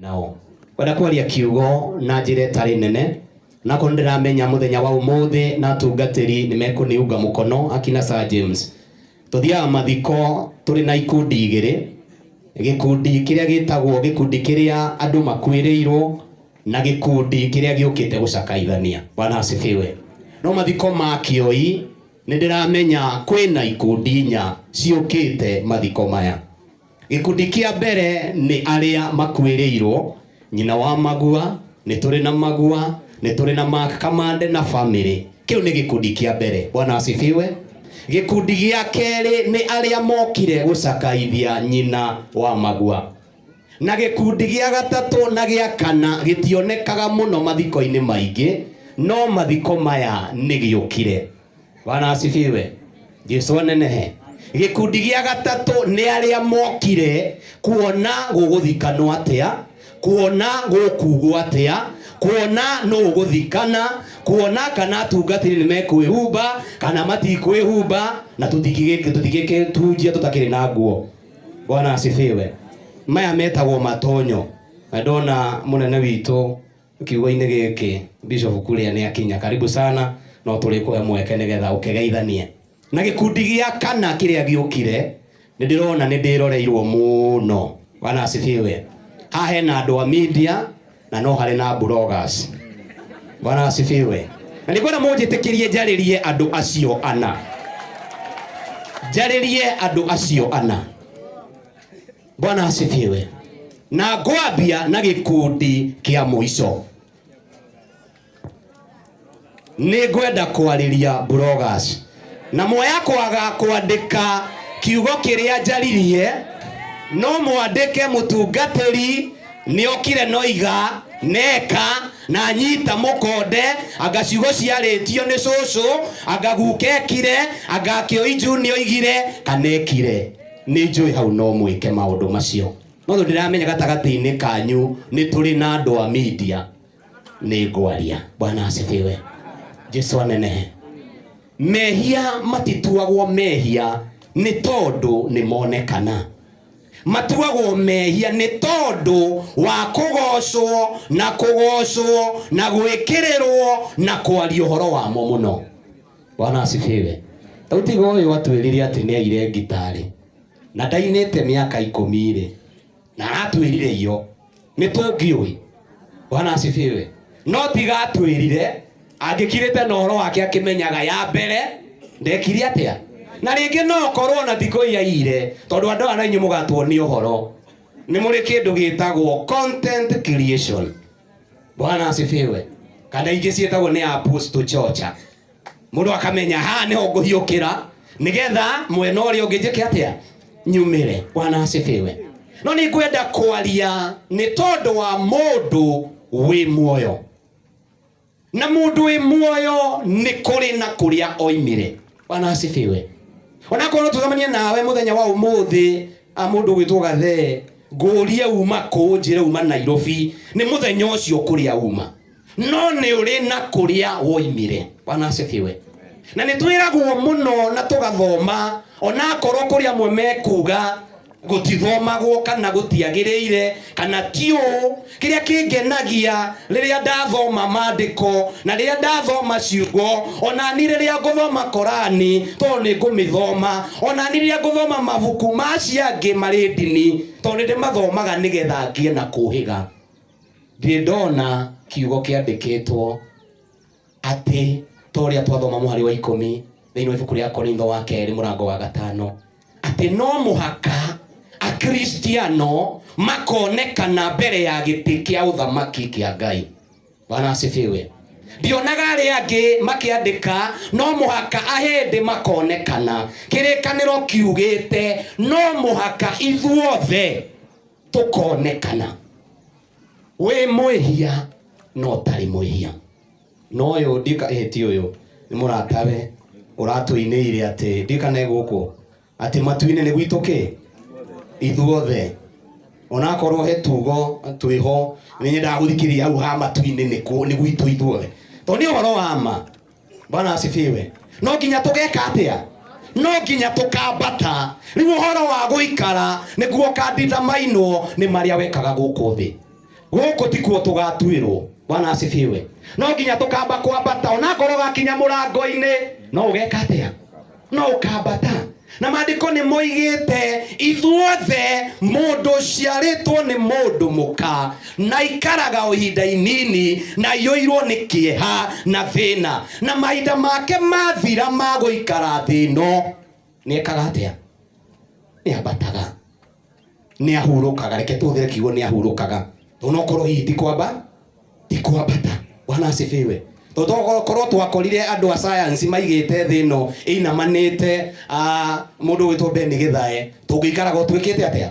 Nao wenda kwaria kiugo na njira ĩtarĩ nene nakorwo nĩndĩramenya mũthenya wa ũmũthĩ na atungatĩri nĩmekũniunga mũkono akina Sir James. Tuthiaga mathiko tũrĩ na ikundi igĩrĩ, gĩkundi kĩrĩa gĩtagwo gĩkundi kĩrĩa andũ makuĩrĩirwo na gĩkundi kĩrĩa gĩũkĩte gũcakaithania. Bwana asifiwe. No mathiko ma Kĩoi nĩndĩramenya kwĩna ikundi inya ciũkĩte mathiko maya. Gĩkundi kĩa mbere nĩ arĩa makuĩrĩirwo, nyina wa Magua, nĩ tũrĩ na Magua, nĩ tũrĩ na Mark Kamande na family. Kĩu nĩ gĩkundi kĩa mbere. Bwana asifiwe. Gĩkundi gĩa kerĩ nĩ arĩa mokire gũcakaithia nyina wa Magua. Na gĩkundi gĩa gatatũ na gĩa kana gĩtionekaga mũno mathiko-inĩ maingĩ, no mathiko maya nĩ gĩũkire. Bwana asifiwe. Jesu anenehe. Gĩkundi gĩa gatatũ nĩ arĩa mokire kuona gũgũthikanwo atĩa, kuona gũkugwo atĩa, kuona nũ ũgũthikana, kuona kana atungatĩri nĩ mekwĩhumba kana matikwĩhumba, na tũtingĩgĩtunjia tũtakĩrĩ na nguo. Bwana asifiwe. Maya metagwo matonyo. Na ndona mũnene witũ kiugo-inĩ gĩkĩ Bishop Kuria nĩ akinya. Karibu sana, no tũrĩkũhe mweke nĩgetha ũkĩgeithanie. Na gĩkundi gĩa kana kĩrĩa gĩũkire nĩ ndĩrona nĩ ndĩroreirwo mũno. Bwana asifiwe. Haha hena andũ a media na no harĩ na bloggers. Bwana asifiwe. Na nĩ ngwenda mũnjĩtĩkĩrie njarĩrie andũ acio ana. Njarĩrie andũ acio ana. Bwana asifiwe. Na ngwambia na gĩkundi kĩa mũico. Nĩ ngwenda kwarĩria bloggers. Na moya kwaga kwandĩka kiugo kĩrĩa njaririe, no mwandĩke mũtungatĩri nĩokire noiga neka na nyita mũkonde, anga ciugo ciarĩtio nĩ cũcũ, anga gukekire, anga Kĩoi Junior oigire kana ekire. Nĩ njũĩ hau no mwĩke maũndũ macio. No tondũ ndĩramenya gatagatĩ-inĩ kanyu nĩ tũrĩ na andũ a media, nĩ ngwaria. Bwana asifiwe. Jesu anenehe. Mehia matituagwo mehia nĩ tondũ nĩ monekana. Matuagwo mehia nĩ tondũ wa kũgocwo na kũgocwo na gwĩkĩrĩrwo na kwaria ũhoro wamo mũno. Bwana asifiwe. Rĩu tiga ũyũ atwĩrire atĩ nĩ aire ngitarĩ na ndainĩte mĩaka ikũmi rĩ, na aratwĩrire iyo nĩ tũngĩũĩ. Bwana asifiwe. No tiga atwĩrire, angĩkirĩte na ũhoro wake akĩmenyaga ya mbere ndekire atĩa. Na rĩngĩ no korwo na thikũ iyaire, tondũ andũ aya na inyuĩ mũgatuonia ũhoro nĩ mũrĩ kĩndũ gĩtagwo content creation. Bwana asifiwe. Kana ingĩ ciĩtagwo nĩ apostle chocha. Mũndũ akamenya haha nĩho ngũhiũkĩra nĩgetha mwena ũrĩa ũngĩ njĩke atĩa, nyumĩre. Bwana asifiwe. No nĩ ngwenda kwaria nĩ tondũ wa mũndũ wĩ muoyo. Na mũndũ wĩ muoyo nĩ kũrĩ na kũrĩa oimire. Bwana asifiwe. Onakorwo tũcemanie nawe mũthenya wa ũmũthĩ, mũndũ ũgwĩtwo Gathee, ngũrie uma kũ, njĩre uma Nairobi, nĩ mũthenya ũcio kũrĩa uma. No nĩ ũrĩ na kũrĩa woimire. Bwana asifiwe. Na nĩ twĩragwo mũno na tũgathoma, onakorwo kũrĩ amwe mekuga gũtithomagwo kana gũtiagĩrĩire kana ti ũũ. Kĩrĩa kĩngenagia rĩrĩa ndathoma maandĩko na rĩrĩa ndathoma ciugo, ona ni rĩrĩa ngũthoma Korani tondũ nĩ ngũmĩthoma, ona ni rĩrĩa ngũthoma mabuku ma acio angĩ marĩ ndini tondũ nĩ ndĩmathomaga nĩgetha ngĩe na kũhĩga. Ndirĩ ndona kiugo kĩandĩkĩtwo atĩ ta ũrĩa twathoma mũhari wa 10 thĩinĩ wa ibuku rĩa Korintho wa kerĩ mũrango wa 5, atĩ no mũhaka Akristiano makonekana mbere ya gĩtĩ kĩa ũthamaki kĩa Ngai. Bwana asifiwe. Ndionaga arĩa angĩ makĩandĩka no mũhaka ahĩndĩ makonekana. Kĩrĩkanĩro kiugĩte no mũhaka ithuothe tũkonekana. Wĩ mwĩhia no ũtarĩ mwĩhia. No ũyũ ndika ĩhĩti ũyũ nĩ mũratawe ũratũinĩire atĩ ndika nĩ gũkũ atĩ matu-inĩ nĩ gwitũ kĩ ithuothe. Onakorwo he tugo twĩho nĩ nyendaga gũthikĩrĩria hau ha matu-inĩ nĩ gwitũ ithuothe, tondũ nĩ ũhoro wa ma. Bwana asifiwe. No nginya tũgeka atĩa? No nginya tũkambata. Rĩu ũhoro wa gũikara nĩguo ũkanditamainwo nĩ marĩa wekaga gũkũ thĩ. Gũkũ tikuo tũgatuĩrwo. Bwana asifiwe. No nginya tũkamba kwambata onakorwo gakinya mũrango-inĩ no ũgeka atĩa? No ũkambata. Na maandĩko nĩ moigĩte ithuothe mũndũ ũciarĩtwo nĩ mũndũ mũka na ikaraga o ihinda inini na aiyũirwo nĩ kĩeha na thĩna, na mahinda make mathira ma gũikara thĩ ĩno nĩ ekaga atĩa? Nĩ ambataga, nĩ ahurũkaga. Reke tũhũthĩre kiugo nĩ ahurũkaga, onokorwo hihi ti kwamba, ti kwambata. Bwana asifiwe. Tondũ korwo twakorire andũ a science maigĩte thĩ ĩno ĩinamanĩte, mũndũ ũgwĩtwo Ben Githae, tũngĩikaraga twĩkĩte atĩa?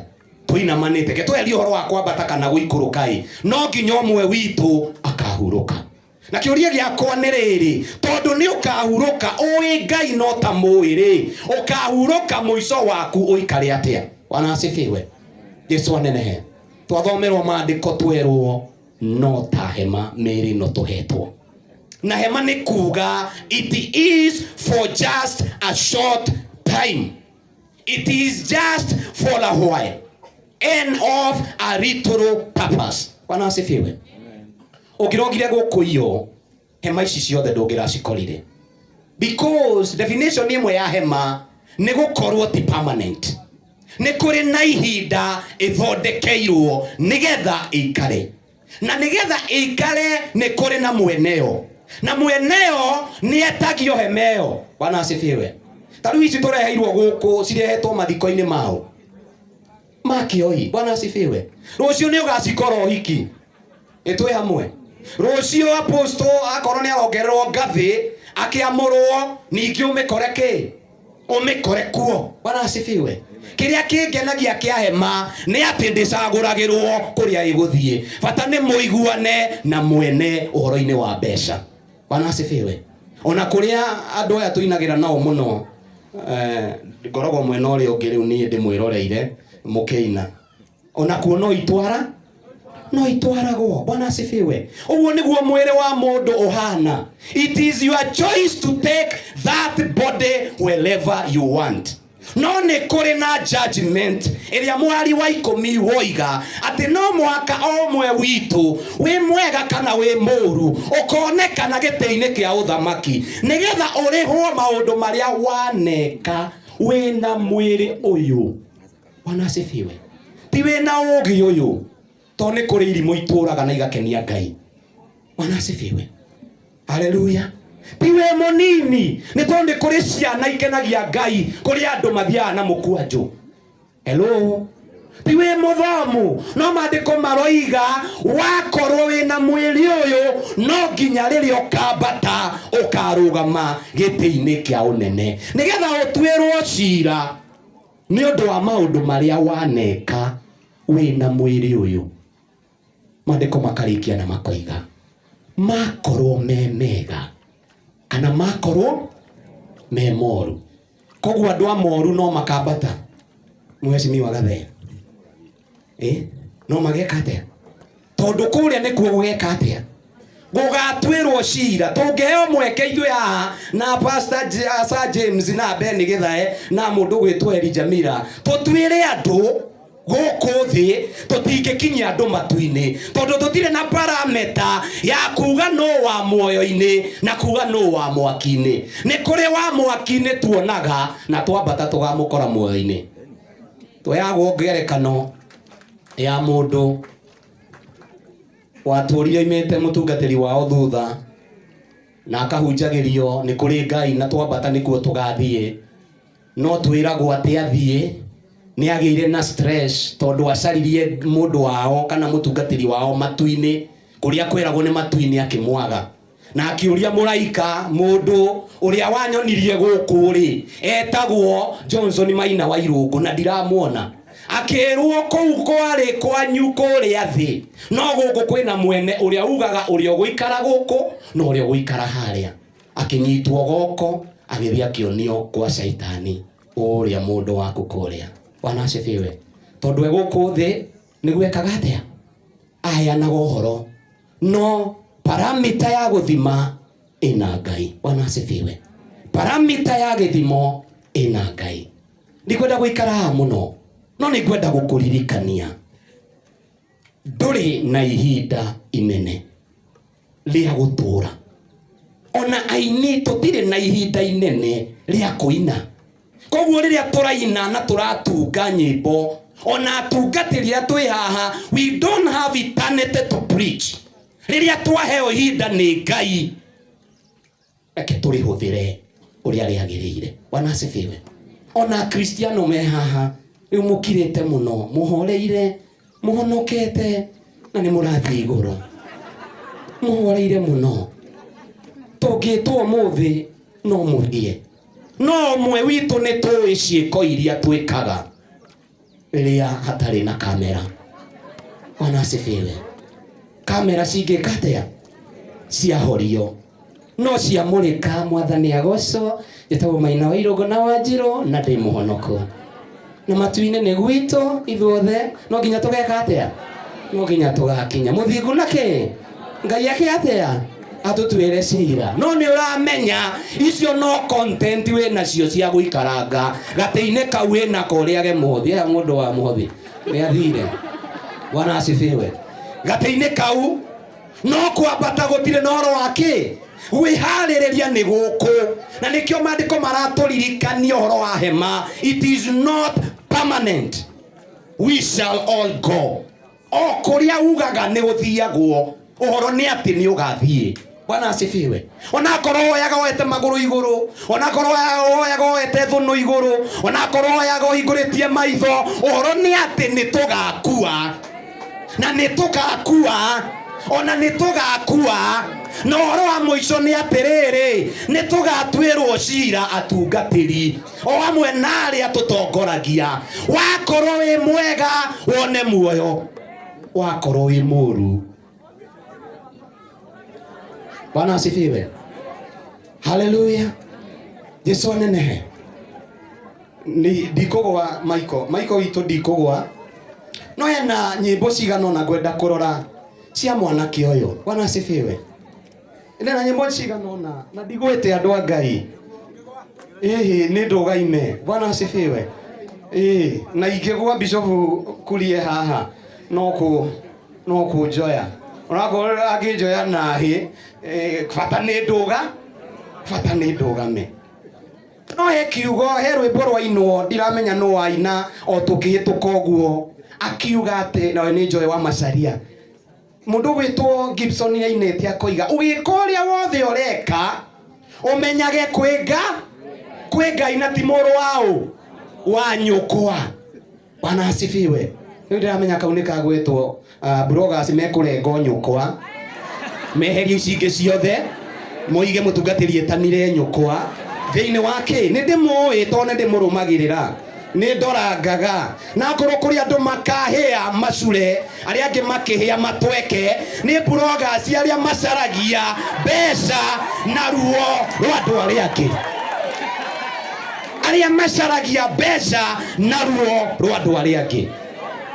Tũinamanĩte. Ke twerie ũhoro wa kwambata kana gũikũrũka ĩ, no nginya ũmwe witũ akahurũka. Na kĩũria gĩakwa nĩ rĩrĩ, tondũ nĩ ũkahurũka ũĩ Ngai no ta mũĩ rĩ, ũkahurũka mũico waku ũikare atĩa? Bwana asifiwe. Jesu anenehe. Twathomerwo maandĩko twerwo no ta hema mĩĩrĩ ĩno tũhetwo. Na hema nĩ kuga it is for just a short time. It is just for a while and of a little purpose. Bwana asifiwe. Ũngĩrokire gũkũ iyo hema ici ciothe ndũngĩracikorire, because definition ĩmwe ya hema nĩ gũkorwo ti permanent. Nĩ kũrĩ na ihinda ĩthondekeirwo nĩgetha ĩikare, na nĩgetha ĩikare nĩ kũrĩ na mweneo, na mweneo nĩ etagio hema ĩyo. Bwana asifiwe. Ta rĩu ici tũreheirwo gũkũ cirehetwo mathiko-inĩ mao makĩoi. Bwana asifiwe. Rũciũ nĩ ũgacikora ũhiki, ĩtwĩ hamwe. Rũciũ apostle akorwo nĩ arongererwo ngathĩ akĩamũrwo, ningĩ ũmĩkore kĩ? Ũmĩkore kuo. Bwana asifiwe. Kĩrĩa kĩngenagia kĩa hema nĩ atĩ ndĩcagũragĩrwo kũrĩa ĩgũthiĩ, bata nĩ mũiguane na mwene ũhoro-inĩ wa mbeca. Bwana asifiwe. Ona kũrĩa andũ aya tũinagĩra nao mũno, ngoragwo mwena ũrĩa ũngĩ rĩu niĩ ndĩmwĩroreire mũkĩina, ona kuo no itwara, no itwaragwo. Bwana asifiwe. Ũguo nĩguo mwĩrĩ wa mũndũ ũhana. It is your choice to take that body wherever you want. No nĩ kũrĩ na judgment ĩrĩa mũhari wa 10 woiga atĩ no mũhaka o ũmwe witũ, wĩ mwega kana wĩ mũũru, ũkonekana gĩtĩ-inĩ kĩa ũthamaki nĩgetha ũrĩhwo maũndũ marĩa waneka wĩna mwĩrĩ ũyũ. Bwana asifiwe. Ti wĩna ũũgĩ ũyũ, tondũ nĩ kũrĩ irimũ itũraga na igakenia Ngai. Bwana asifiwe. Haleluya. Ti wĩ mũnini, nĩ tondũ nĩ kũrĩ ciana ikenagia Ngai, kũrĩ andũ mathiaga na mũkwanjũ. Hello. Ti wĩ mũthomu, no maandĩko maroiga wakorwo wĩna mwĩrĩ ũyũ no nginya rĩrĩa ũkambata ũkarũgama gĩtĩ-inĩ kĩa ũnene nĩgetha ũtuĩrwo cira nĩ ũndũ wa maũndũ marĩa waneka wĩna mwĩrĩ ũyũ. Maandĩko makarĩkia na makoiga makorwo me mega kana makorwo me moru. Koguo andũ a moru no makambata, mheshimiwa Gathee, no mageka atĩa? Tondũ kũrĩa nĩkuo gũgeka atĩa? Gũgatuĩrwo cira. Tũngĩheo mweke ithuĩ haha na Pastor Sir James na Ben Githae na mũndũ ũgwĩtwo Elijah Jamila, tũtuĩre andũ gũkũ thĩ, tũtingĩkinyia andũ matu-inĩ tondũ tũtirĩ na parameta ya kuga nũ wa muoyo-inĩ na kuga nũ wa mwaki-inĩ. Nĩ kũrĩ wa mwaki-inĩ tuonaga na twambata tũgamũkora muoyo-inĩ. Tũheagwo ngerekano ya mũndũ watũrire oimĩte mũtungatĩri wao thutha na akahunjagĩrio nĩ kũrĩ Ngai na twambata nĩkuo tũgathiĩ, no twĩragwo atĩ athiĩ nĩ agĩire na stress tondũ acaririe mũndũ wao kana mũtungatĩri wao matu-inĩ, kũrĩa kwĩragwo nĩ matu-inĩ, akĩmwaga na akĩũria mũraika, mũndũ ũrĩa wanyonirie gũkũ rĩ etagwo Johnson Maina wa Irũngũ na ndiramuona. Akĩrwo kũu kwarĩ kwanyu kũrĩa thĩ, no gũkũ kwĩna mwene ũrĩa ugaga ũrĩa ũgũikara gũkũ na ũrĩa ũgũikara harĩa. Akĩnyitwo goko agĩthiĩ akĩonio kwa Shaitani ũrĩa mũndũ waku kũrĩa. Bwana asifiwe. Tondũ e gũkũ thĩ nĩguo ekaga atĩa? Aheanaga ũhoro, no paramita ya gũthima ĩna Ngai. Bwana asifiwe. Paramita ya gĩthimo ĩna Ngai. Ndikwenda gũikara haha mũno, no nĩngwenda gũkũririkania. Ndũrĩ na ihinda inene rĩa gũtũũra. Ona aini tũtirĩ na ihinda inene rĩa kũina. Koguo rĩrĩa tũraina na tũratunga nyĩmbo, ona atungatĩri arĩa twĩ haha, we don't have eternity to preach. Rĩrĩa twaheo ihinda nĩ Ngai, reke tũrĩhũthĩre ũrĩa rĩagĩrĩire. Bwana asifiwe. Ona Akristiano me haha, rĩu mũkirĩte mũno, mũhoreire, mũhonokete, na nĩ mũrathiĩ igũrũ. Mũhoreire mũno. Tũngĩtwo ũmũthĩ no mũthiĩ. No ũmwe witũ nĩ tũĩ ciĩko iria twĩkaga rĩrĩa hatarĩ na kamera. Bwana asifiwe. Kamera cingĩka atĩa? Ciahorio. No ciamũrĩka, Mwathani agocwo. Njĩtagwo Maina wa Irũngũ na Wanjirũ na ndĩ mũhonoko. Na matu-inĩ nĩ gwitũ ithuothe, no nginya tũgeka atĩa? No nginya tũgakinya. Mũthingu na kĩ? Ngai eke atĩa? Atũtuĩre cira. No nĩ ũramenya icio no content wĩ nacio cia gũikaranga gatĩ-inĩ kau wĩ nako ũrĩage mũhothi. Aya mũndũ wa mũhothi nĩ athire. Bwana asifiwe. Gatĩ-inĩ kau no kwambata gũtirĩ na ũhoro wa kĩ? Gwĩharĩrĩria nĩ gũkũ. Na nĩkĩo maandĩko maratũririkania ũhoro wa hema. It is not permanent. We shall all go. O kũrĩa ugaga nĩ gũthiagwo, ũhoro nĩ atĩ nĩ ũgathiĩ. Bwana asifiwe. Onakorwo woyaga woete magũrũ igũrũ, onakorwo woyaga woete thũnũ igũrũ, onakorwo woyaga ũhingũrĩtie maitho, ũhoro nĩ atĩ nĩ tũgakua. Na nĩ tũgakua, ona nĩ tũgakua. Na ũhoro wa mũico nĩ atĩrĩrĩ, nĩ tũgatuĩrwo cira atungatĩri o hamwe na arĩa tũtongoragia. Wakorwo wĩ mwega wone muoyo, wakorwo wĩ mũũru. Bwana asifiwe. Haleluya. Jesu anenehe. Ni ndikũgwa Michael, Michael witũ ndikũgwa. No hena nyĩmbo cigana ũna ngwenda kũrora cia mwanake ũyũ. Bwana asifiwe. Ndĩna nyĩmbo cigana ũna na ndigwĩte andũ a Ngai. Ĩhĩ nĩ ndũgaime. Bwana asifiwe. Ĩĩ na ingĩgwa Bishop Kurie haha no kũ no kũnjoya. Onakorwo angĩnjoya na hĩ, bata nĩ ndũga, bata nĩ ndũgame. No he kiugo, he rwĩmbo rwainwo, ndiramenya nũ waina o tũkĩhĩtũka ũguo, akiuga atĩ nawe nĩ Joy wa Macharia. Mũndũ ũgwĩtwo Gibson nĩainĩte akoiga, ũgĩka ũrĩa wothe ũreka, ũmenyage kwĩ Ngai na ti mũrũ waũ wa nyũkwa. Bwana asifiwe. Rĩu ndĩramenya kau nĩ kagwĩtwo, bloggers mekũrengo nyũkwa, meherie ici ingĩ ciothe, moige mũtungatĩri etanire nyũkwa thĩinĩ wa kĩ. Nĩ ndĩmũĩ tondũ nĩ ndĩmũrũmagĩrĩra, nĩ ndorangaga. Na akorwo kũrĩ andũ makahĩa macure, arĩa angĩ makĩhĩa matweke, nĩ bloggers arĩa macaragia mbeca na ruo rwa andũ arĩa angĩ. Arĩa macaragia mbeca na ruo rwa andũ arĩa angĩ.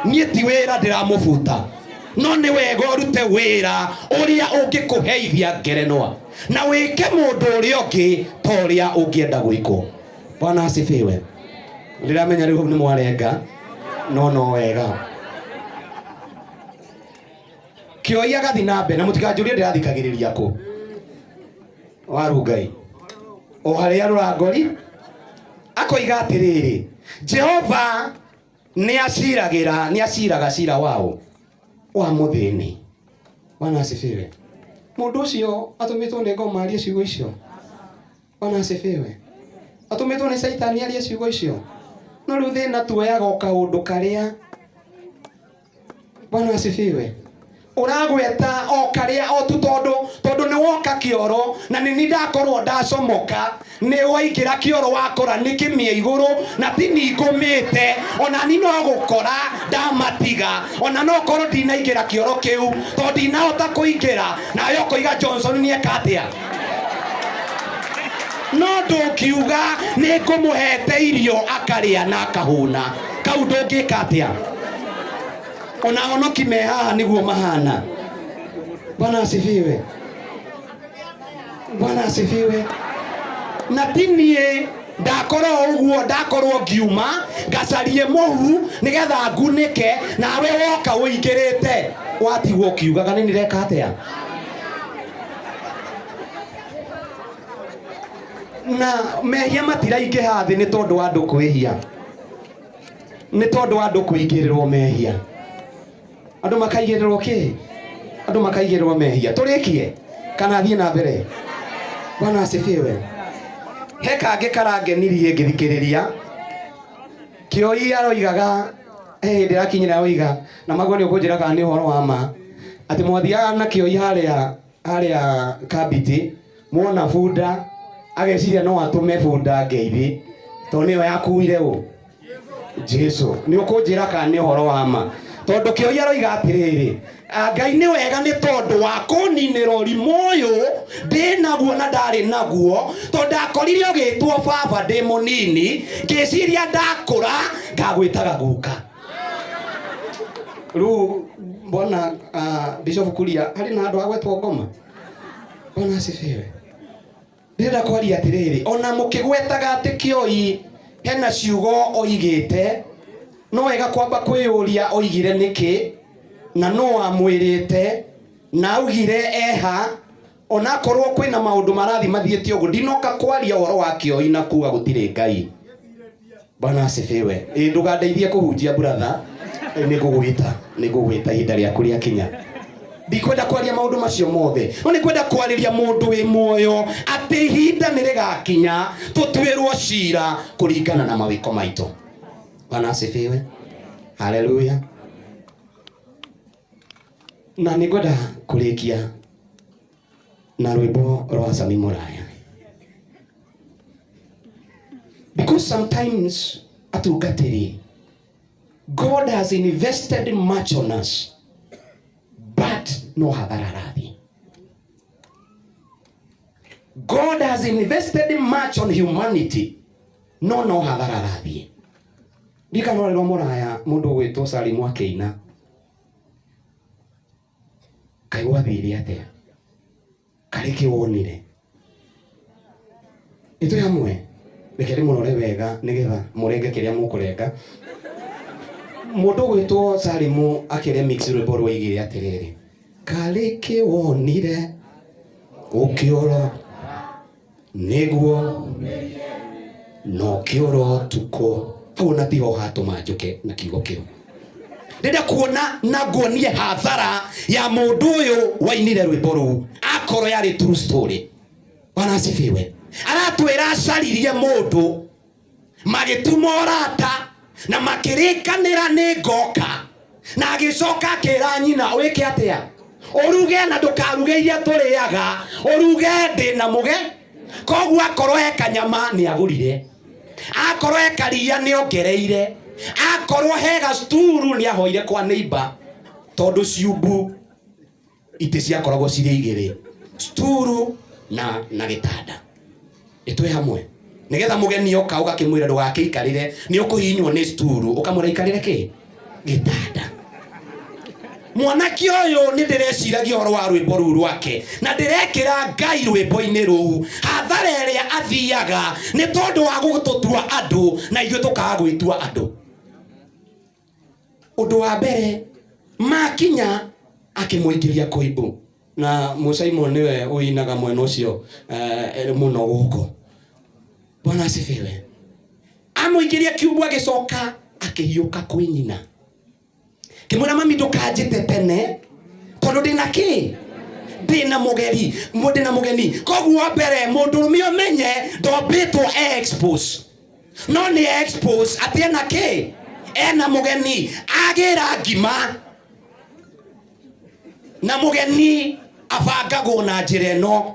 Niĩ ti wĩra ndĩramũbuta, no nĩ wega ũrute wĩra ũrĩa ũngĩkũheithia ngerenwa, na wĩke mũndũ ũrĩa ũngĩ ta ũrĩa ũngĩenda gwĩkwo. Bwana asifiwe. Ndĩramenya rĩu hau nĩ mwarenga, no no wega. Kĩoi agathiĩ na mbere, na mũtikanjũrie ndĩrathikagĩrĩria kũ. Warungai. O harĩa rũrangori, akoiga atĩrĩrĩ, Jehova nĩ aciragĩra, nĩ aciraga cira wao wa mũthĩni. Bwana asifiwe. Mũndũ ũcio atũmĩtwo nĩ ngoma arie ciugo icio. Bwana asifiwe. Atũmĩtwo nĩ Caitani arie ciugo icio. No rĩu thĩna tuoyaga o kaũndũ karĩa. Bwana asifiwe. Ũragweta o karĩa o tu tondũ nĩ woka kĩoro na nĩ ni ndakorwo ndacomoka, nĩ waingĩra kĩoro wakora nĩ kĩmĩa igũrũ na ti ningũmĩte, ona ni no gũkora ndamatiga, ona no korwo ndinaingĩra kĩoro kĩu tondũ ndinahota kũingĩra, nawe ũkoiga Johnson nĩ eka atĩa? No ndũngiuga nĩ ngũmũhete irio akarĩa na akahũna, kau ndũngĩka atĩa? Ona honoki me haha nĩguo mahana. Bwana asifiwe. Bwana asifiwe. Na ti niĩ ndakorwo ũguo, ndakorwo ngiuma ngacarie mũhu nĩgetha ngunĩke, nawe woka ũingĩrĩte. Watigwo ũkiugaga nĩ ndĩreka atĩa? Na mehia matiraingĩha thĩ nĩ tondũ wa andũ kwĩhia, nĩ tondũ wa andũ kũigĩrĩrwo mehia. Andũ makaigĩrĩrwo kĩ? Andũ makaigĩrĩrwo mehia. Tũrĩkie kana thiĩ na mbere? Bwana asifiwe. He kangĩ karangenirie ngĩthikĩrĩria. Kĩoi aroigaga he hĩndĩ ĩrakinyĩra oiga na maguo nĩ ũkũnjĩra kana nĩ ũhoro wa ma atĩ mwathiaga na kĩoi harĩa Kambiti, mwona bunda ageciria no atũme bunda ngeithi tondũ nĩyo yakuire ũ Jesu. Nĩ ũkũnjĩra kana nĩ ũhoro wa ma? Tondũ kĩoi aroiga atĩrĩrĩ, Ngai nĩ wega nĩ tondũ wa kũninĩra ũrimũ ũyũ ndĩ naguo na ndarĩ naguo, tondũ ndakorire ũgĩtwo baba ndĩ mũnini, ngĩciria ndakũra ngagwĩtaga guka. Rĩu mbona Bishop Kuria harĩ na andũ a gwetwo ngoma. Bwana asifiwe. Ndĩrenda kwaria atĩrĩrĩ, ona mũkĩgwetaga atĩ kĩoi hena ciugo oigĩte, no wega kwamba kwĩyũria oigire nĩkĩ na no amwĩrĩte na augire eha, onakorwo kwĩna maũndũ marathi mathiĩte ũguo. Ndinoka kwaria ũhoro wa kĩoi na kuga gũtirĩ Ngai. Bwana asifiwe. Ĩ ndũgandeithie kũhunjia brother, nĩ ngũgwĩta ihinda rĩaku rĩakinya. Ndikwenda kwaria maũndũ macio mothe, no nĩ kwenda kwarĩria mũndũ wĩ muoyo atĩ ihinda nĩ rĩgakinya tũtuĩrwo cira kũringana na mawĩko maitũ. Bwana asifiwe. Haleluya. Na nĩ ngwenda kũrĩkia na rwĩmbo rwa Sami Mũraya, because sometimes atungatĩri, God has invested much on us, but no hathara arathiĩ. God has invested much on humanity, no hathara arathiĩ. Ndikana rwĩmbo Mũraya mũndũ ũgwĩtwo Salimu akĩina, kaĩ gwathire atĩa? Karĩ kĩ wonire? Nĩ twĩ hamwe? Reke ndĩmũrore wega nĩgetha mũrenge kĩrĩa mũkũrenga. Mũndũ ũgwĩtwo Salimu akĩremix rwĩmbo rwaigire atĩrĩrĩ, karĩ kĩ wonire ũkĩũra nĩguo na ũkĩũra ũtukũ. Hau ona tiho hatũma njũke na kiugo kĩu. Ndĩrenda kuona na nguonie hathara ya mũndũ ũyũ wainire rwĩmbo rũu akorwo yarĩ true story. Bwana asifiwe. Aratwĩra acaririe mũndũ magĩtuma ũrata na makĩrĩkanĩra nĩ ngoka, na agĩcoka akĩra nyina wĩke atĩa, ũruge na ndũkaruge iria tũrĩaga, ũruge ndĩ na mũge. Koguo akorwo he kanyama nĩ agũrire, akorwo he karia nĩ ongereire, akorwo he gacturu nĩ ahoire kwa neighbor, tondũ ciumbu itĩ ciakoragwo cirĩ igĩrĩ, sturu na gĩtanda. Ĩtwĩ hamwe nigetha mũgeni oka ũgakĩmwĩra ndũgakĩikarĩre nĩ ũkũhihinywo nĩ sturu, ũkamwĩra ikarĩre kĩ gĩtanda. Mwanake ũyũ nĩ ndĩreciragia ũhoro wa rwĩmbo rũu rwake na ndĩrekĩra Ngai rwĩmbo-inĩ rũu hathara ĩrĩa athiaga nĩ tondũ wa gũtũtua andũ na ithuĩ tũkaga gwĩtua andũ. Ũndũ wa mbere makinya akĩmũingĩria kũimbu, na Mũsaimon nĩwe ũinaga mwena ũcio mũno gũkũ. Bwana asifiwe. Amũingĩria kiumbu agĩcoka akĩhiũka kwĩ nyina, kĩmwĩra mami ndũkanjĩte tene tondũ ndĩna kĩ, ndĩna mũgeri, ndĩna mũgeni. Koguo mbere mũndũrũme ũmenye ndombĩtwo e expose, no nĩ expose atĩ ena kĩ, ena mũgeni. Agĩra ngima na mũgeni abangagwo na njĩra ĩno,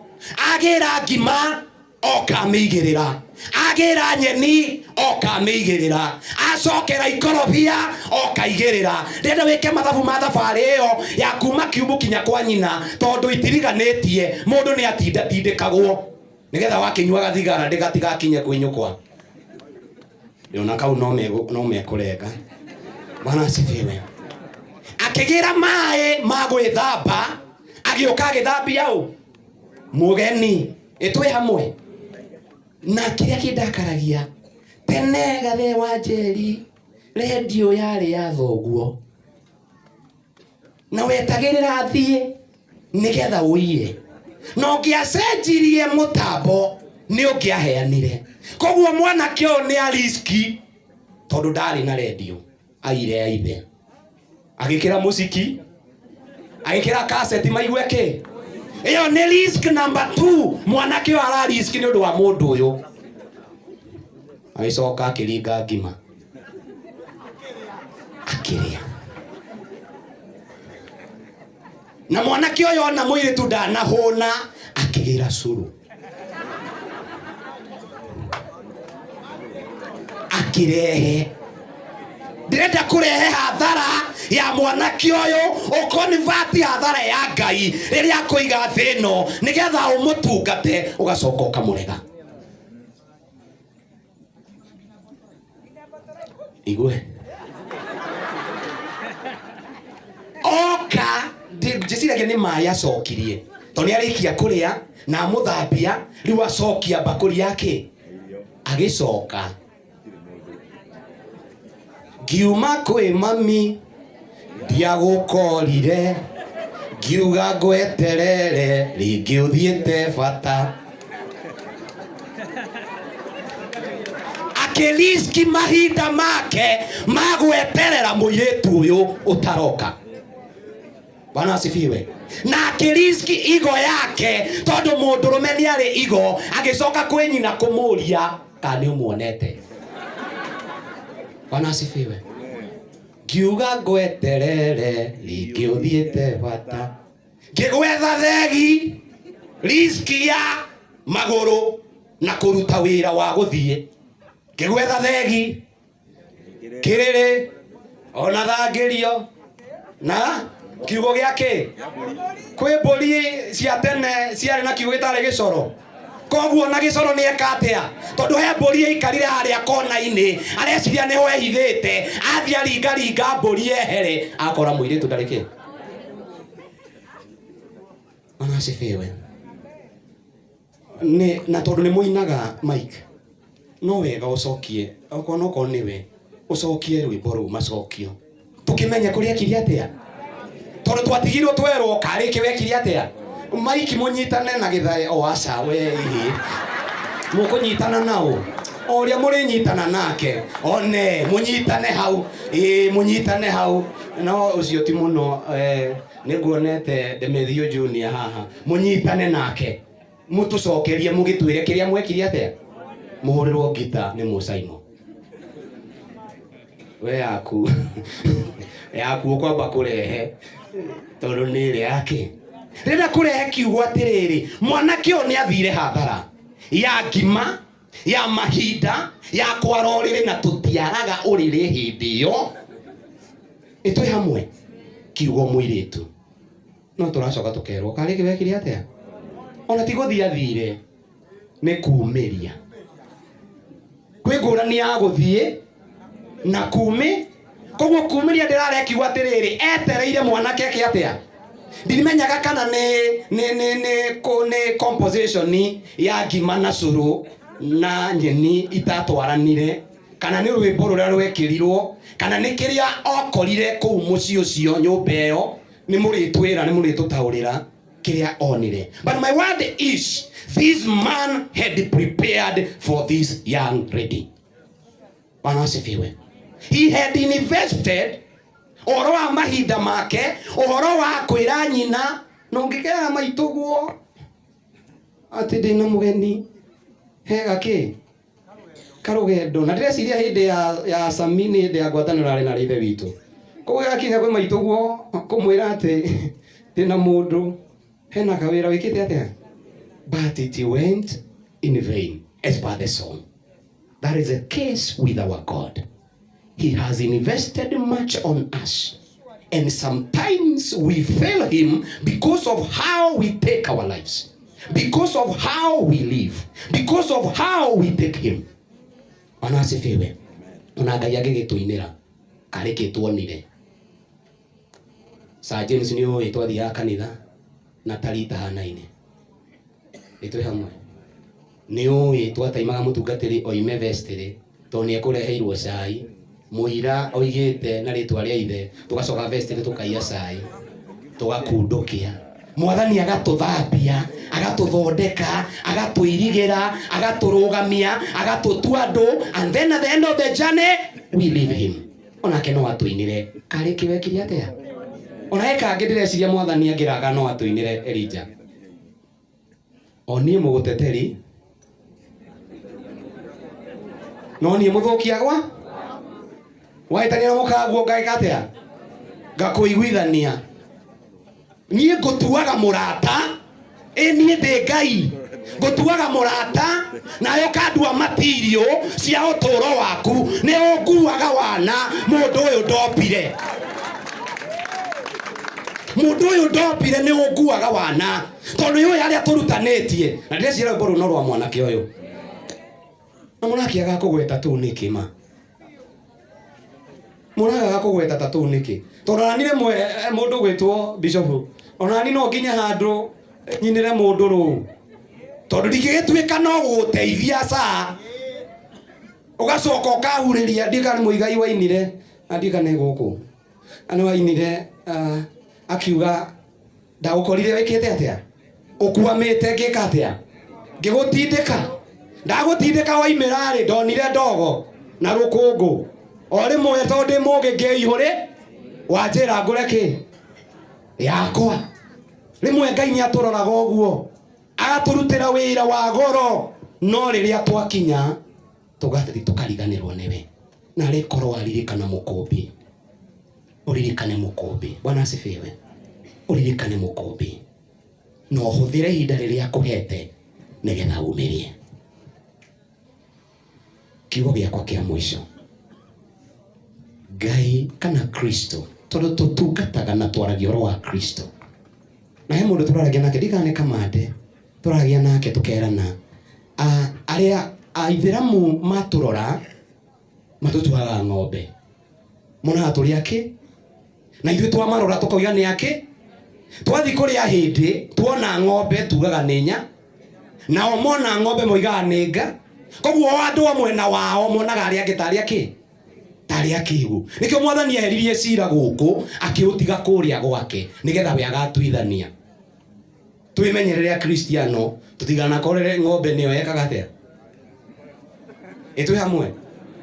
agĩra ngima oka amĩigĩrĩra, agĩra nyeni oka amĩigĩrĩra, acokera ikorobia oka igĩrĩra. Ndĩrenda wĩke mathabu ma thabarĩ ĩyo ya kuma kiumbu kinya kwa nyina, tondũ itiriganĩtie, mũndũ nĩ atindatindĩkagwo nĩgetha wakĩnyuaga thigara ndĩgatigakinye kwĩ nyũkwa. Ndĩrona kau no mekũrenga. Bwana asifiwe. Akĩgĩra maĩ ma gwĩthamba, agĩũka agĩthambia ũ mũgeni. Ĩtwĩ hamwe? Na kĩrĩa kĩndakaragia tene gathe wa Njeri, rendio yarĩ ya thoguo. Na wetagĩrĩra athiĩ nĩgetha ũiye. Na ũngĩacenjirie mũtambo nĩ ũngĩaheanire. Koguo mwanake ũyũ nĩ ariski tondũ ndarĩ na redio aire ya ithe. Agĩkĩra mũciki, agĩkĩra kaseti maigue kĩ. Ĩyo nĩ risk number 2. Mwanake ũyũ ara risk nĩ ũndũ wa mũndũ ũyũ. Agĩcoka akĩringa ngima. Akĩrĩa. Na mwanake ũyũ ona mũirĩtu ndanahũna akĩgĩra cũrũ. Akĩrehe. Ndĩrenda kũrehe hathara ya mwanake ũyũ ũkonivati hathara ya Ngai rĩrĩa akũiga thĩ ĩno nĩgetha ũmũtungate ũgacoka ũkamũrega. Igue. Oka njĩciragia nĩ maĩ acokirie tondũ nĩ arĩkia kũrĩa na amũthambia rĩu acokia mbakũri yake agĩcoka ngiuma kwĩ mami ndiagũkorire ngiuga ngweterere rĩngĩ ũthiĩte bata akĩriski mahinda make ma gweterera mũirĩtu ũyũ ũtaroka. Bwana asifiwe. Na akĩriski igo yake tondũ mũndũrũme nĩ arĩ igo agĩcoka kwĩ nyina kũmũria kana nĩ ũmuonete. Bwana asifiwe. Ngiuga ngweterere rĩngĩ ũthiĩte bata ngĩgwetha thegi riski ya magũrũ na kũruta wĩra wa gũthiĩ ngĩgwetha thegi kĩrĩrĩ ona thangĩrio na kiugo gĩa kĩ kwĩ mbũri cia tene ciarĩ na kiugo gĩtarĩ gĩcoro koguo na gĩcoro nĩ eka atĩa tondũ he mbũri ĩikarire harĩa kona-inĩ areciria nĩho ehithĩte athiĩ aringaringa mbũri ehere akora mũirĩtu ndarĩ kĩ. Bwana asifiwe. Nĩ na tondũ nĩ mũinaga Mike no wega ũcokie okorwo no korwo nĩwe ũcokie rwĩmbo rũu macokio tũkĩmenye kũrĩa ekire atĩa tondũ twatigirwo twerwo karĩ kĩ wekire atĩa Mike mũnyitane na gĩthae o aca we ĩhĩ mũkũnyitana nao o ũrĩa mũrĩnyitana nake one mũnyitane hau ĩĩ mũnyitane hau no ũcio ti mũno nĩnguonete Demetrio Junior haha mũnyitane nake mũtũcokerie mũgĩtwĩre kĩrĩa mwekire atĩa mũhũrĩrwo ngita nĩ Mũcaimo we yaku yaku ũkwamba kũrehe tondũ nĩ ĩrĩa yake rĩrĩa kũrehe kiugo atĩrĩrĩ mwanake ũyũ nĩ athire hathara ya ngima ya mahinda ya kwara ũrĩrĩ na tũtiaraga ũrĩrĩ hĩndĩ ĩyo ĩtwĩ hamwe kiugo mũirĩtu no tũracoka tũkerwo karĩ kĩ wekire atĩa ona ti gũthiĩ athire nĩ kumĩria kwĩ ngũrani ya gũthiĩ na kumĩ koguo kumĩria ndĩrarehe kiugo atĩrĩrĩ etereire mwanake eke atĩa ndimenyaga kana nĩ composition ya ngima na cũrũ na nyeni itatwaranire kana nĩ rwĩmbo rũrĩa rwekĩrirwo kana nĩ kĩrĩa okorire kũu mũciĩ ũcio nyũmba ĩyo nĩ mũrĩtwĩra nĩ mũrĩtũtaũrĩra kĩrĩa onire. But my word is this man had prepared for this young lady. Bwana asifiwe. He had invested ũhoro wa mahinda make ũhoro wa kwĩra nyina na ũngĩkera maitũguo atĩ ndĩna mũgeni hega kĩ karũgendo na ndĩreciria hĩndĩ ya Sami nĩ hĩndĩ ya ngwatanĩro arĩ na ithe witũ koguo gakinya kwĩ maitũguo kũmwĩra atĩ ndĩna mũndũ hena kawĩra wĩkĩte atĩa but it went in vain as per the song. That is the case with our God. He has invested much on us and sometimes we fail him because of how we take our lives, because of how we live, because of how we take him. Ona asifiwe. Ona Ngai agĩgĩtũinĩra karĩ kĩ tuonire Sir James nĩ ũĩ twathiaga kanitha na tari itahanaine nĩ twĩ hamwe nĩ ũĩ twataimaga mũtungatĩri oime vestry tondũ nĩ ekũreheirwo cai mũira oigĩte na rĩtwa rĩa ithe tũgacoka vestry tũkaiya cai Tũgakundũkia. Mwathani agatũthambia, agatũthondeka, agatũirigĩra, agatũrũgamia, agatũtua andũ, and then at the end of the journey we leave him. Onake no atũinĩre karĩ kĩwekire atĩa? Ona he kangĩ ndĩreciria mwathani angĩraga no atũinĩre Elija. O niĩ mũgũteteri no niĩ mũthũkia gwa wahĩtania na mũkaguo ngagĩka atĩa? Ngakũiguithania. Niĩ ngũtuaga mũrata, ĩ niĩ ndĩ Ngai, ngũtuaga mũrata nawe ũkandua matirio cia ũtũũro waku, nĩ ũnguaga wana mũndũ ũyũ ndombire. Mũndũ ũyũ ndombire nĩ ũnguaga wana, tondũ nĩ ũĩ arĩa tũrutanĩtie. Na ndĩreciria rwĩmbo rũu no rwa mwanake ũyũ. Na mũrakĩaga kũgweta tũu nĩkĩ ma? Mũragaga kũgweta ta tũu nĩkĩ? Tondũ ona niĩ rĩmwe mũndũ gwĩtwo bishop, ona niĩ no nginye handũ nyinĩre mũndũ rũu, tondũ ndingĩgĩtuĩka no gũgũteithia ca ũgacoka ũkahurĩria. Ndiũĩ kana nĩ Mũigai wainire, na ndiũĩ kana nĩ gũkũ, na nĩ wainire, akiuga ndagũkorire wĩkĩte atĩa, ũkwamĩte ngĩka atĩa, ngĩgũtindĩka, ndagũtindĩka waimĩra rĩ, ndonire ndogo na rũkũngũ o rĩmwe, tondũ ndĩ mũgĩ ngĩihũrĩ wanjĩra ngũre kĩ yakwa. Rĩmwe Ngai nĩ atũroraga ũguo, agatũrutĩra wĩra wa goro, no rĩrĩa twakinya tũgathiĩ tũkariganĩrwo nĩwe. Na rĩkorwo waririkana mũkũmbi, ũririkane mũkũmbi. Bwana asifiwe. Ũririkane mũkũmbi na ũhũthĩre ihinda rĩrĩa akũhete nĩgetha umĩrie. Kiugo gĩakwa kĩa mũico, Ngai kana Kristo, tondũ tũtungataga na twaragia ũhoro wa Kristo, na he mũndũ tũraragia nake, ndikana nĩ kamande tũraragia nake, tũkerana arĩa aithĩramu matũrora matũtuaga ng'ombe, monaga tũrĩ akĩ, na ithuĩ twamarora tũkauga nĩ akĩ. Twathiĩ kũrĩa hĩndĩ tuona ng'ombe tugaga nĩ nya, nao mona ng'ombe moigaga nĩ nga. Koguo andũ a mwena wao monaga arĩa angĩ tarĩ akĩ, tarĩ akĩgu. Nĩkĩo mwathani eheririe cira gũkũ akĩũtiga kũrĩa gwake, nĩgetha we agatuithania. Twĩmenyerere akristiano tũtiganakorere ng'ombe nĩyo yekaga atĩa. Ĩtwĩ hamwe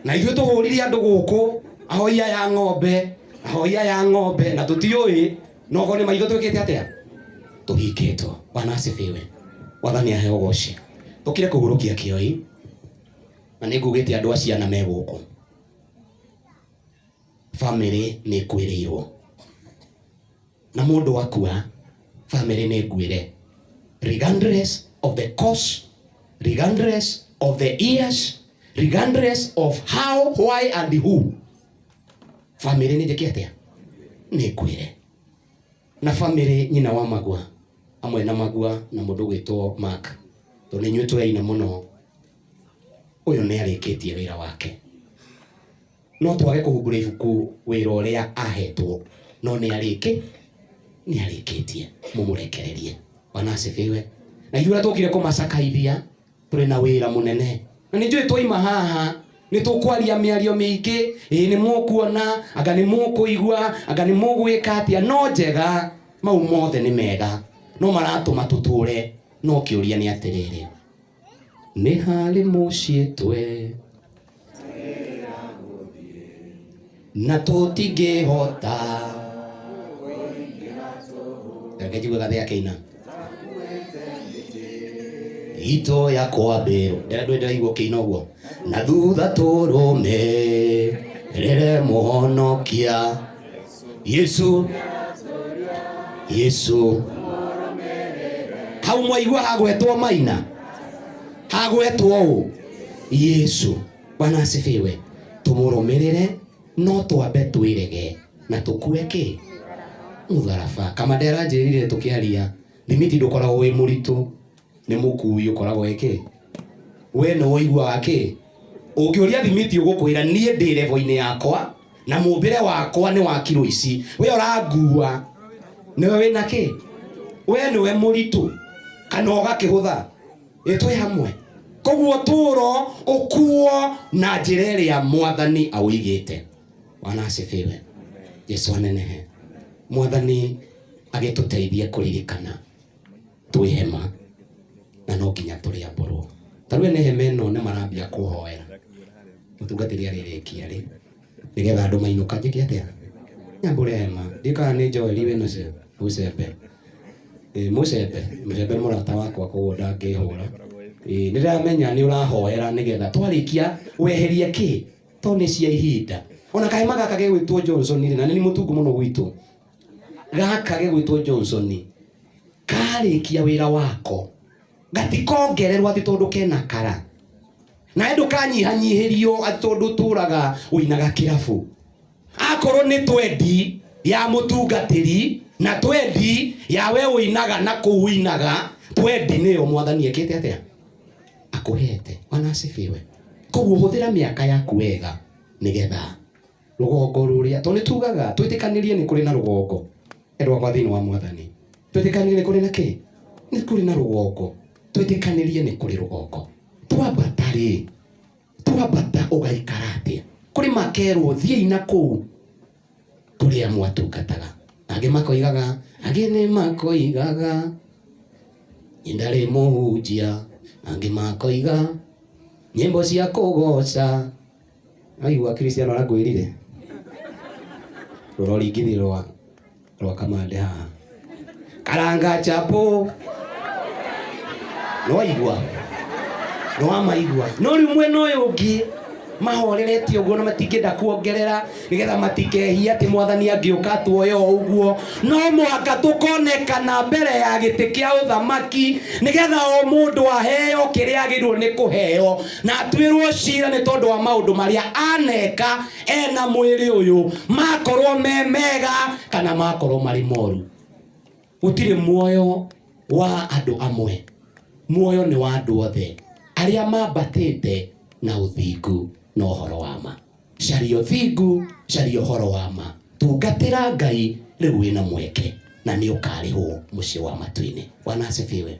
na ithuĩ tũhũrire andũ gũkũ ahoi aya ng'ombe, ahoi aya ng'ombe, na tũtiũĩ no nĩ maitho twĩkĩte atĩa, tũhingĩtwo. Bwana asifiwe. Wathani aheo ũgoci. Tũkire kũhurũkia kĩoi, na nĩ ngugĩte andũ a ciana me gũkũ, famĩlĩ nĩ ĩkuĩrĩirwo, na mũndũ akua famĩlĩ nĩ nguĩre, regardless of the cause, regardless of the years, regardless of how, why and who, famĩlĩ nĩ njĩke atĩa, nĩ nguĩre. Na famĩlĩ nyina wa Magua amwe na Magua na mũndũ gwĩtwo Mark, tondũ nĩ inyuĩ tweina mũno, ũyũ nĩ arĩkĩtie wĩra wake. No twage kũhumbũra ibuku wĩra ũrĩa ahetwo, no nĩ arĩkĩtie, mũmũrekererie. Bwana asifiwe. Na ithuĩ arĩa tũkire kũmacakaithia tũrĩ na wĩra mũnene, na nĩ njũĩ twaima haha nĩ tũkwaria mĩario mĩingĩ, ĩĩ nĩ mũkuona, anga nĩ mũkũigua, anga nĩ mũgwĩka atĩa, no njega mau mothe nĩ mega, no maratũma tũtũre. No kĩũria nĩ atĩrĩrĩ, nĩ harĩ mũciĩ twe na tũtingĩhota. Reke njigue gathĩ akĩina itũ ya kwambĩrwo, ndĩraigua ũkĩina ũguo, na thutha tũrũmĩrĩre mũhonokia Yesu, Yesu. Hau mwaigua hagwetwo maina, hagwetwo ũ, Yesu. Bwana asifiwe. Tũmũrũmĩrĩre, no twambe twĩrege na tũkue kĩ mũtharaba. Kamande aranjĩrire tũkĩaria, thimiti ndũkoragwo wĩ mũritũ, nĩ mũkui ũkoragwo wĩ kĩ, we nĩ ũiguaga kĩ. Ũngĩũria thimiti ũgũkwĩra niĩ ndĩ level-inĩ yakwa na mũmbĩre wakwa nĩ wa kiro ici, we ũrangua nĩwe wĩna kĩ, we nĩwe mũritũ kana ũgakĩhũtha. Ĩ twĩ hamwe. Koguo tũro ũkuo na njĩra ĩrĩa mwathani aũigĩte. Bwana asifiwe. Yesu anenehe. Mwathani Agĩtũteithie kũririkana twĩ hema na no nginya tũrĩambũrwo. Ta rĩu ene hema ĩno nĩ marambia kũhoera mũtungatĩri arĩrĩkia rĩ nĩgetha andũ mainũka njĩke atĩa? Nyambũre hema. Ndiũĩ kana nĩ Joel wĩna cio mũcembe. Mũcembe, mũcembe mũrata wakwa koguo ndangĩhũra. Nĩ ndĩramenya nĩ ũrahoera nĩgetha twarĩkia weherie kĩ tondũ nĩ cia ihinda. Ona kahema gaka gegwĩtwo Johnson rĩ, na nĩ mũtungu mũno gwitũ. Gaka gegwĩtwo Johnson karĩkia wĩra wako gatikongererwo atĩ tondũ kena kara. Nawe ndũkanyihanyihĩrio atĩ tondũ ũtũraga ũinaga kĩrabu. Akorwo nĩ twendi ya mũtungatĩri na twendi ya we ũinaga na kũu ũinaga, twendi nĩyo mwathani ekĩte atĩa? Akũhete. Bwana asifiwe. Koguo hũthĩra mĩaka yaku wega nĩgetha rũgongo rũrĩa tondũ nĩ tugaga twĩtĩkanĩrie nĩ kũrĩ na rũgongo. Endwa akwa thĩinĩ wa mwathani. Twĩtĩkanĩrie nĩ kũrĩ na kĩ? Nĩ kũrĩ na rũgongo. Twĩtĩkanĩrie nĩ kũrĩ rũgongo. Twambata rĩ, twambata ũgaikara atĩa? Kũrĩ makerwo thiĩi na kũu kũrĩa mwatungataga. Angĩ makoigaga, angĩ nĩ makoigaga niĩ ndarĩ mũhunjia, angĩ makoiga nyĩmbo cia kũgoca. Aigua Kristiano arangwĩrire rũroringithio rwa kamande haha karanga chapo nĩwaigua nĩwamaigua no rĩu mwena ũyũ ũngĩ mahorerete ũguo na matingĩenda kuongerera nĩgetha matikehie atĩ mwathani angĩũka atuoye o ũguo. No mũhaka tũkonekana mbere ya gĩtĩ kĩa ũthamaki nĩgetha o mũndũ aheo kĩrĩa agĩrĩirwo nĩ kũheo na atuĩrwo cira nĩ tondũ wa maũndũ marĩa aneka ena mwĩrĩ ũyũ, makorwo me mega kana makorwo marĩ moru. Gũtirĩ muoyo wa andũ amwe, muoyo nĩ wa andũ othe arĩa mambatĩte na ũthingu na ũhoro wa ma. Caria ũthingu, caria ũhoro wa ma, tungatĩra Ngai rĩu wĩna mweke na nĩ ũkarĩhwo mũciĩ wa matu-inĩ. Bwana asifiwe.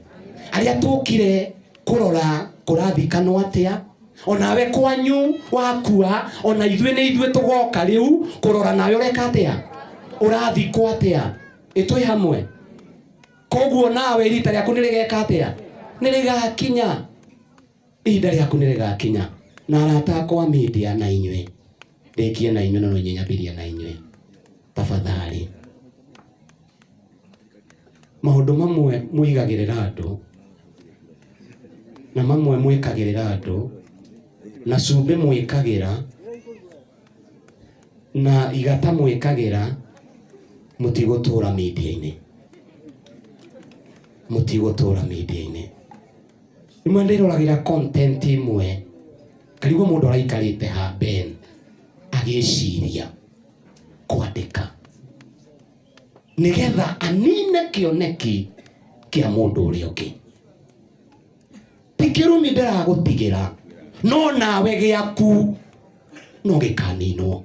Arĩa tũkire kũrora kũrathikanwo atĩa, onawe kwanyu wakua, ona ithuĩ nĩ ithuĩ tũgoka rĩu kũrora nawe ũreka atĩa, ũrathikwo atĩa, ĩtwĩ hamwe. Koguo nawe rita rĩaku nĩ rĩgeka atĩa? Nĩ rĩgakinya. Ihinda rĩaku nĩ rĩgakinya. Na arata akwa media na inyuĩ, ndĩkie na inyuĩ na no inyuĩ nyambĩrĩrie na inyuĩ, tafadhali maũndũ mamwe mũigagĩrĩra andũ na mamwe mwĩkagĩrĩra andũ na cumbĩ mwĩkagĩra na igata mwĩkagĩra, mũtigũtũra media-inĩ, mũtigũtũra media-inĩ. Rĩmwe ndĩroragĩra content ĩmwe karigwo mũndũ araikarĩte ha Ben agĩciria kwandĩka nĩgetha anine kĩoneki kĩa mũndũ ũrĩa ũngĩ. Ti kĩrumi ndĩragũtigĩra, no nawe gĩaku no gĩkaninwo.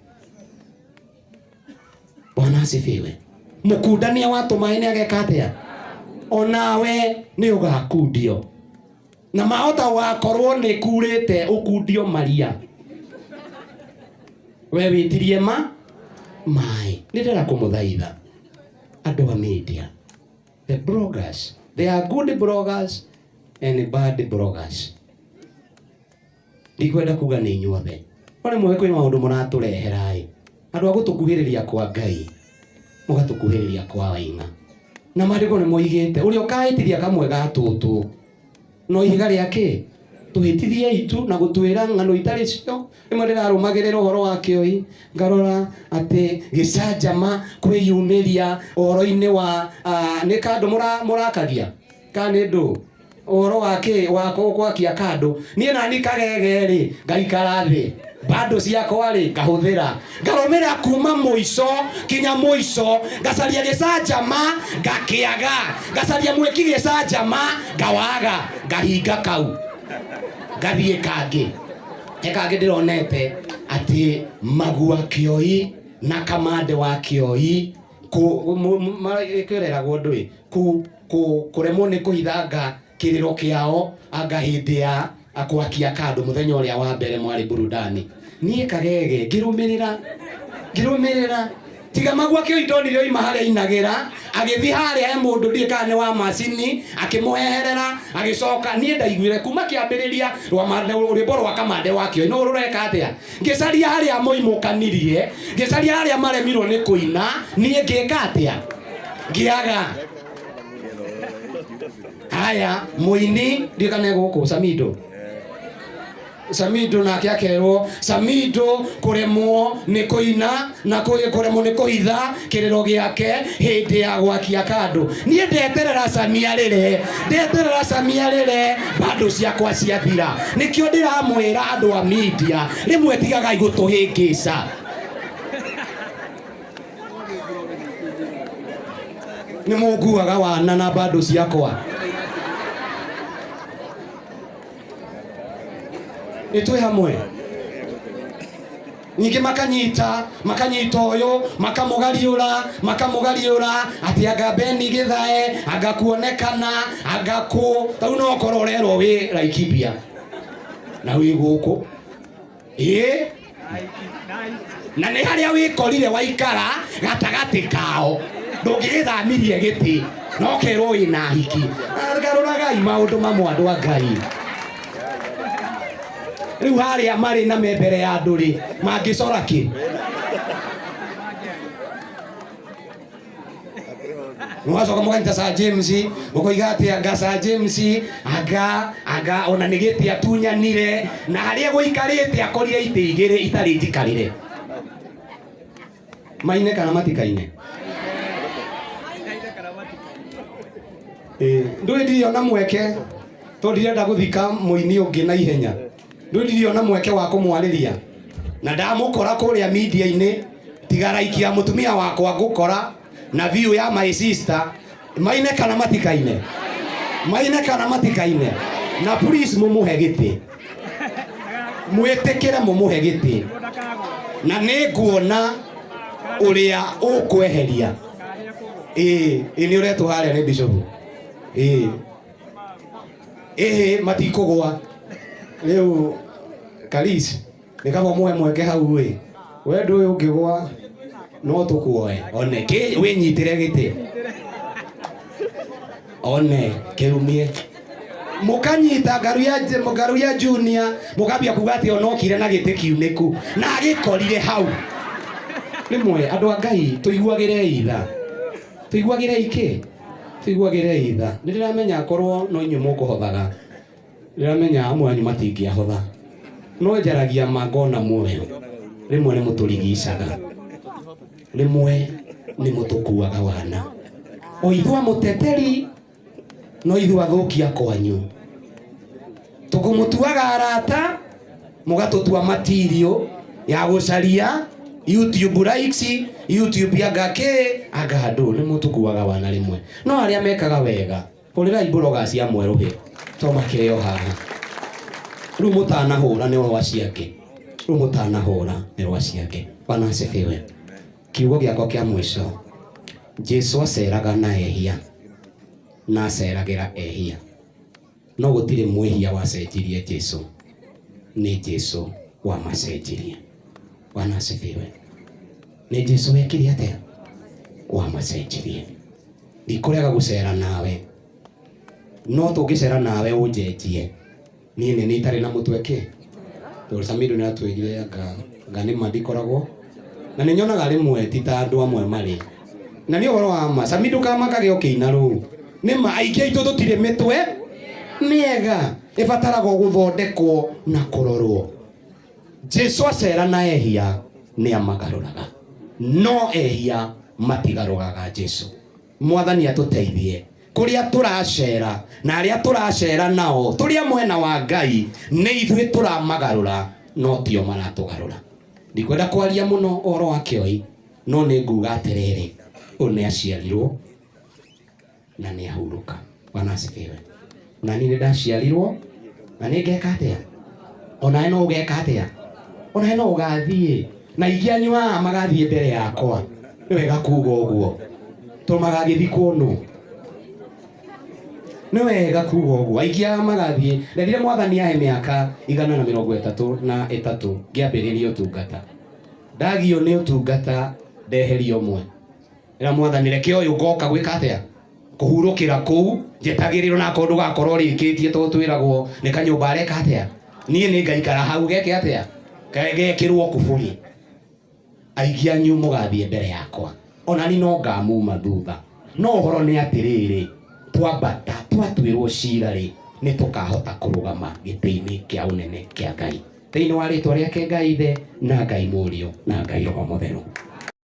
Bwana asifiwe. Mũkundania wa tũmaĩ nĩ ageka atĩa? Onawe nĩ ũgakundio. Na mahota gũgakorwo nĩ kurĩte ũkundio maria. We wĩtirie ma maĩ. Nĩ ndĩrenda kũmũthaitha andũ a media, the bloggers, they are good bloggers and bad bloggers. Ndikwenda kuga nĩ inyuothe, no rĩmwe kwĩ maũndũ mũratũrehera ĩ, andũ a gũtũkuhĩrĩria kwa Ngai, mũgatũkuhĩrĩria kwa Waing'a. Na maandĩko nĩ moigĩte ũrĩa ũkahĩtithia kamwe ga tũtũ no ihiga rĩa kĩ tũhĩtithie itu na gũtwĩra ng'ano itarĩ cio. Rĩmwe ndĩrarũmagĩrĩra ũhoro wa kĩoi ngarora atĩ gĩcanjama kwĩyumĩria ũhoro-inĩ wa nĩ kandũ mũrakagia kana nĩ ndũ ũhoro wa kĩ wa gwakia kandũ. Niĩ nani kagege rĩ ngaikara thĩ bado ciakwa rĩ ngahũthĩra ngarũmĩrĩra kuma mũico kinya mũico, ngacaria gĩcanjama ngakĩaga, ngacaria mwĩki gĩcanjama ngawaga, ngahinga kau ngathiĩ kangĩ. He kangĩ ndĩronete atĩ magua kĩoi na kamande wa kĩoi kwĩreragwo ndũĩ kũremwo nĩ kũhithanga kĩrĩro kĩao anga hĩndĩ ya akwakia kandũ mũthenya ũrĩa wa mbere mwarĩ burudani. Niĩ kagege ngĩrũmĩrĩra ngĩrũmĩrĩra Tiga magua kĩo ndonire oima harĩa inagĩra agĩthiĩ harĩa he mũndũ ndiĩ kana nĩ wa macini akĩmũheherera agĩcoka. Niĩ ndaiguire kuma kĩambĩrĩria rwĩmbo rwa Kamande wa Kĩoi no rũreka atĩa, ngĩcaria harĩa moimũkanirie, ngĩcaria harĩa maremirwo nĩ kũina, niĩ ngĩka atĩa, ngĩaga. Haya mũini ndiĩ kana e gũkũ Samido. Samido nake akerwo Samido kũremwo nĩ kũina na kũremwo nĩ kũhitha kĩrĩro gĩake hĩndĩ ya gwakia kandũ. Niĩ ndeterera Samia rĩre, ndeterera Samia rĩre, bado ciakwa ciathira. Nĩkĩo ndĩramwĩra andũ a media rĩmwe tigagai gũtũhĩngĩca. Nĩ mũnguaga wana na bado ciakwa. Nĩ twĩ hamwe. Ningĩ makanyita makanyita ũyũ makamũgariũra makamũgariũra atĩ anga Beni Gĩthae anga kuonekana anga kũ tarĩu no ũkorwo ũrerwo wĩ Laikipia na wĩ gũkũ ĩĩ na nĩ harĩa wĩkorire waikara gatagatĩ kao ndũngĩgĩthamirie gĩtĩ no kerwo wĩna hiki. Garũragai maũndũ mamwe andũ a Ngai. Rĩu harĩa marĩ na me mbere ya andũ rĩ mangĩcora kĩ? Mũgacoka mũkanyita Sir James mũkoiga atĩ anga Sir James anga anga ona nĩ gĩtĩ atunyanire na harĩa gũikarĩte akorire itĩ igĩrĩ itarĩ njikarĩre. Maine kana matikaine? Ndũĩ ndirĩ ona mweke tondũ ndirenda gũthika mũini ũngĩ na ihenya. Ndũĩ ndirĩ ona mweke wa kũmwarĩria na ndamũkora kũrĩa media-inĩ tiga like ya mũtumia wakwa ngũkora na view ya my sister. Maine kana matikaine? Maine kana matikaine? Na please mumuhe gĩtĩ, mwĩtĩkĩre mumuhe gĩtĩ na nĩ nguona ũrĩa ũkweheria. Ĩĩ ĩĩ nĩ ũretwo harĩa nĩ bishop. Ĩĩ ĩĩ matikũgwa rĩu. Karis nĩ kaba mũhe mweke hau ĩ we ndũĩ ũngĩgwa no tũkuoe one kĩ wĩnyitĩre gĩtĩ one kĩrumie mũkanyita ngaru ya junior mũkambia kuga atĩ onokire na gĩtĩ kiunĩku na agĩkorire hau. Rĩmwe andũ a Ngai tũiguagĩre itha, tũiguagĩre ikĩ, tũiguagĩre itha. Nĩ ndĩramenya akorwo no inyuĩ mũkũhothaga, ndĩramenya amwe anyu matingĩahotha, no njaragia ma ngona muoyo. Rĩmwe nĩ mũtũrigicaga, rĩmwe nĩ mũtũkuaga wana. O ithuĩ mũteteri no ithuĩ athũkia kwanyu tũkũmũtuaga arata mũgatũtua material ya gũcaria YouTube likes, YouTube anga kĩ anga andũ nĩ mũtũkuaga wana rĩmwe. No arĩa mekaga wega hũrĩrai mbũroga cia mwerũhĩ to makĩrĩ o haha. Rĩu mũtanahũra nĩ rwa ciake, rĩu mũtanahũra nĩ rwa ciake. Bwana asifiwe. Kiugo gĩakwa kĩa mũico, Jesu aceraga na ehia na aceragĩra ehia, no gũtirĩ mwĩhia wacenjirie Jesu, nĩ Jesu wamacenjirie. Bwana asifiwe. Nĩ Jesu wekire atĩa? Wamacenjirie. Ndikũrega gũcera nawe, no tũngĩcera nawe ũnjenjie niĩ nĩ itarĩ na mũtwe kĩ tondũ Samido nĩ atwĩrire anga nĩ ma ndikoragwo na nĩ nyonaga rĩmwe ti ta andũ amwe marĩ na nĩ ũhoro wa ma. Samido kamakage ũkĩina rũu nĩ ma aingĩ aitũ tũtirĩ mĩtwe mĩega ĩbataragwo gũthondekwo na kũrorwo. Jesu acera na ehia nĩ amagarũraga, no ehia matigarũraga Jesu. Mwathani atũteithie kũrĩa tũracera na arĩa tũracera nao tũrĩa mwena wa Ngai nĩ ithuĩ tũramagarũra no tio maratũgarũra. Ndikwenda kwaria mũno ũhoro wa Kĩoi, no nĩ nguga atĩrĩrĩ, ũyũ nĩ aciarirwo na nĩ ahurũka. Bwana asifiwe. Na niĩ nĩ ndaciarirwo na nĩ ngeka atĩa? Onawe no ũgeka atĩa? Onawe no ũgathiĩ na ingĩ anyu haha magathiĩ mbere yakwa. Nĩ wega kuga ũguo tondũ magagĩthikwo nũ. Nĩ wega kuga ũguo aingĩ aya magathiĩ. Ndendire Mwathani ahe mĩaka 133 ngĩambĩrĩria ũtungata. Ndagio nĩ ũtungata Ndeheria ũmwe. Ĩra Mwathani reke ũyũ ngoka gwĩka atĩa? Kũhurũkĩra kũu njetagĩrĩrwo na akorwo ndũgakorwo ũrĩkĩtie tondũ twĩragwo nĩ kanyũmba areka atĩa? Niĩ nĩ ngaikara hau geke atĩa? Gekĩrwo kuburi. Aingĩ anyu mũgathiĩ mbere yakwa ona ni no ngamuma thutha. No ũhoro nĩ atĩrĩrĩ, twambata twatuĩrwo cira rĩ, nĩ tũkahota kũrũgama gĩtĩ-inĩ kĩa ũnene kĩa Ngai thĩinĩ wa rĩtwa rĩake Ngai Ithe na Ngai Mũriũ na Ngai Roho Mũtheru.